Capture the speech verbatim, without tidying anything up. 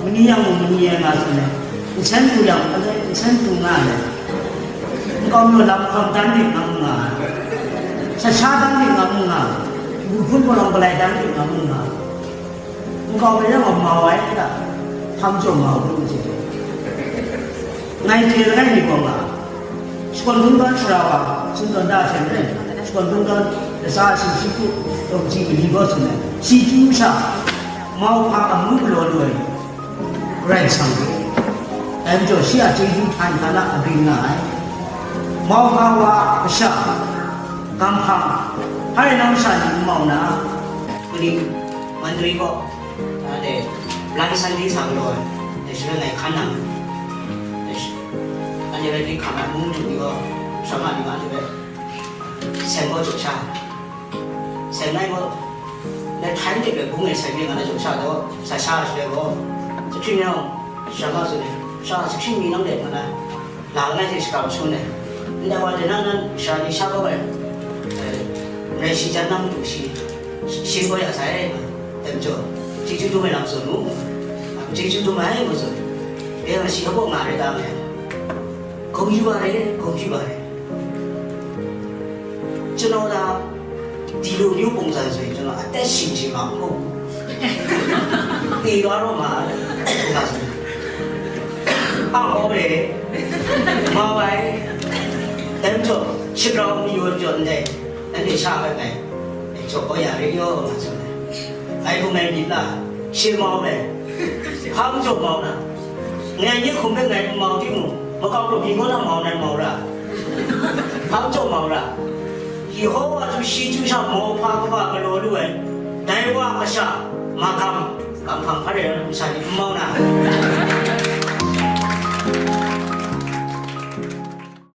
Mani yang mung mani ai nga tsun ai, nsen du yang, nsen du nga ai, nkau majaw lam hkawm dan myit nga mu nga ai, sasha dan myit nga mu nga ai, lu hpun palawng palai dan myit nga mu nga ai, nkau majaw yang mau ai ta, hpang jaw mau lu myit. Ngai chye langai mi gaw nga, shakawn hpung gawn sara wa, Sumdawn da hte maren, shakawn hpung gawn latsa ai sumshi hku, daw kaji mali gaw tsun ai, si chyu sha, mau hpa amu galaw lu ai, Karai Kasang hte. Dai majaw shi a chyeju htan htan a abyin nga ai. Mau hpa wa a kasha, gam hpang, hpa rai na masha ni n mau na, kaning, Mandri gaw, a de, Blan Sunday sa galaw ai, de, shi rai ngai hkan nang, de, shi, anhte rai hkam ai, mung madu ni gaw, sha ma ni ma, anhte rai, seng gaw jaw sha. Seng ngai gaw, na htai de bai bung e seng mi nga na jaw sha gaw, sa sha shaloi gaw, sahkring yawng, sha ma tsun ai, sha sahkring mi nang de nga na, la langai hte shakram shangun ai. Ndai wa de na nan sha ni sha kau ai, eh, rai shi jan na matu shi, shi gaw ya sai, dai majaw, chyeju dum ai lam tsun mu, chyeju dum ai, ngu tsun. Dai yang shi hpa nga rai ta nga yang, gawng yu wa rai, gawng yu wa rai. ကျွန်တော်သာ ဒီလိုမျိုးပုံစံဆိုရင် ကျွန်တော်အသက်ရှင်ချင်မှာမဟုတ်ဘူး။ သေသွားတော့မှာလို့ ပုံစံဆိုရင် အောက်ဟောတယ်။ မဟာဝိုင် တမ်းကျော် ရှစ်ကောင်မီးရောကျော်နဲ့ အဲ့ဒီချလိုက်မယ်။ အဲ့ကျော်ပေါ်ရရေရောမှာဆိုတယ်။ အဲ့ကိုမယ်ဒီလား ရှေ့မောင်းမယ်။ ဖမ်းကျော်မောင်းတာ။ ငယ်ညစ်ခုနှစ်ငယ်မောင်းတိမှု မကောက်လို့ဒီကောနာမောင်းနဲ့မောင်းတာ။ ဖမ်းကျော်မောင်းတာ။ ယေဟောဝါသူရှေးကျူးစမောဖာကဘကလောလူဝဲ ဒိုင်ဝါကရှမကမ် ကမ်ဖမ်ဖရဲမစာဒီမောင်းတာ။